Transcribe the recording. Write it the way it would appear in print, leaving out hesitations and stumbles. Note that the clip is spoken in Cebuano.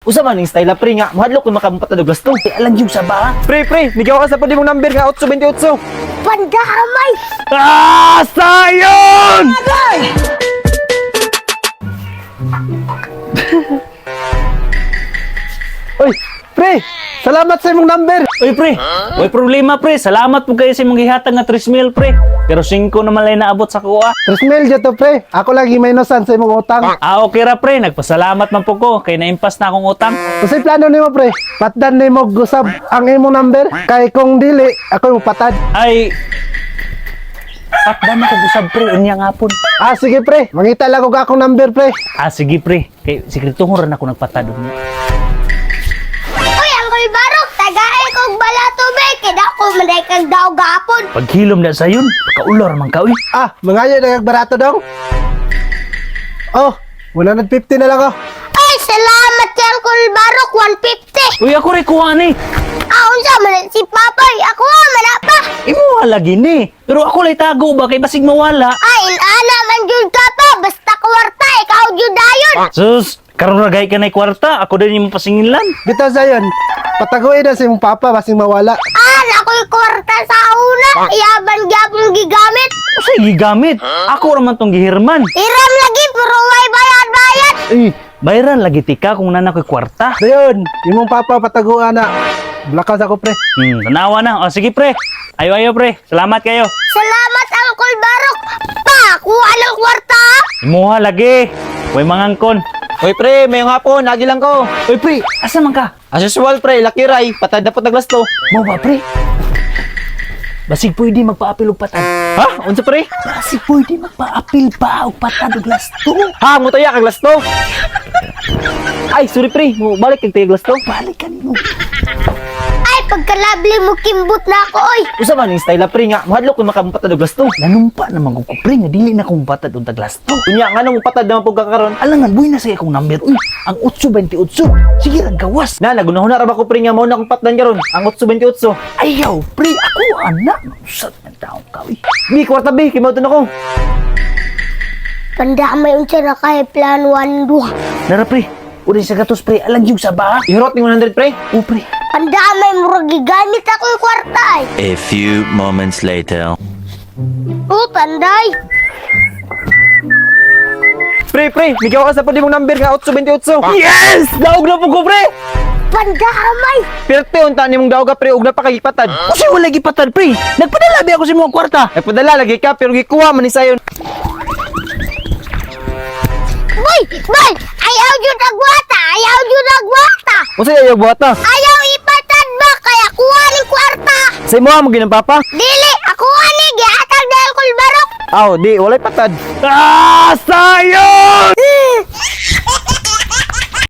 Usa man ning style, pre, nga mahadlok ko makampatad og lasto. Eh, alang yung sa ba? Pre, pre, migaw ka sa pwede mong number nga 828. Pandamay! Ah, sayon! Uy, pre, salamat sa imong number. Uy, pre. Uy, problema, pre. Salamat po kayo sa imong gihatag nga 3 mil, pre. Pero 5 naman lang naabot sa kuha. 3 mil to, pre. Ako lagi minusan sa imong utang. Ah, okay ra, pre. Nagpasalamat man po ko kay naimpas na akong utang. Unsay plano nimo, pre? Patdan nimo gusab ang imong number kay kung dili ako mo patad. Ay, patdan ako gusab, pre. Unya nga pon. Ah, sige, pre, mangita lang og akong number, pre. Ah, sige, pre. Kay sikretuhon ra na ako nagpatad unya. Uy, Uncle Barok, tagay kog balato be, kaya ako manay kag daw gapon. Paghilom na sayon, pagkaular man ka, uy. Ah, mangayo na kag barato dong. Oh, 150 na lang oh. Ay, salamat kay Uncle Barok, 150. Uy, ako rin kuha ni. Ah, unsa man na si Papay, ako ah, mana pa. Imo lagi ni. Pero ako lay tago ba kay basig mawala. Ay, inana man jud ka pa, basta kwarta, ikaw jud dayon. Sus, karon ra gay ka na kwarta, ako din imong pasingilan. Bitaw sayon. Pataguin na sa imong papa basing mawala. Ah, ako'y kwarta sa una, iyaban gyapon gigamit. Usay gigamit? Ako ra man tong gihirman. Hiram lagi, pero way bayad-bayad. Uy, bayaran lagi tika kung nana ko'y kwarta. Dayon, imong papa pataguan na. Blakas ako, pre. Tanawa na. O sige, pre. Ayo ayo, pre. Salamat kayo. Salamat, Uncle Barok. Pa, kuha ng kwarta. Ah. Imuha lagi. Way mangangkon. Uy, pre, mayong hapon, lagi lang ko. Uy, pre, asa man ka? As usual, pre, laki ray, patad na po tag lasto. Mo ba, pre? Basig pwede magpaapil og patad. Ha? Unsa, pre? Basig pwede magpaapil pa og patad og lasto. Ha, mo taya kag lasto. Ay, sorry, pre, mo balik kag tayag lasto. Balik kanino. Ay, pagkalabli mo kimbot na ako, oy. Usa man ning style, pre, nga mahadlok ko makampatad og lasto. Nanumpa naman ko, pre, nga dili na kong patad og taglasto. Unya nganong patad naman pug ka karon? Alangan, buhay na sa akong number. Uy, ang 828. Sige, ra gawas. Na nagunahon na ra ba ko, pre, nga mao na akong patdan karon? Ang 828. Ayaw, pre, ako anak. Usat ng taong ka, uy. Bi, kwarta bi, kay mao to nako. Pandamay unsa ra kay plan 1 duha. Nara, pre. Uri sa gatos, pre. Alang yung sa ba? Ihurot ning 100, pre. O, pre. Pandamay murag gigamit ako'y kwarta ay. A few moments later. Oh, panday. Pre, pre, migaw ka sa pwede mong number nga 828. Yes! Daog na po ko, pre! Pandamay. Pirte unta nimong daog ka, pre, ug napakagipatad. Kasi wala gipatad, pre. Nagpadala ba ako sa mga kwarta? Ay padala lagi ka pero gikuha man ni sayon. Boy, boy, ayaw jud agwata, ayaw jud agwata. Unsa ayaw buhata? Ayaw ipatad ba kaya kuha ning kwarta. Sa imo mo ginang papa? Dili, ako ani gihatag na Uncle Barok. Aw, di walay patad. Ah, sayon!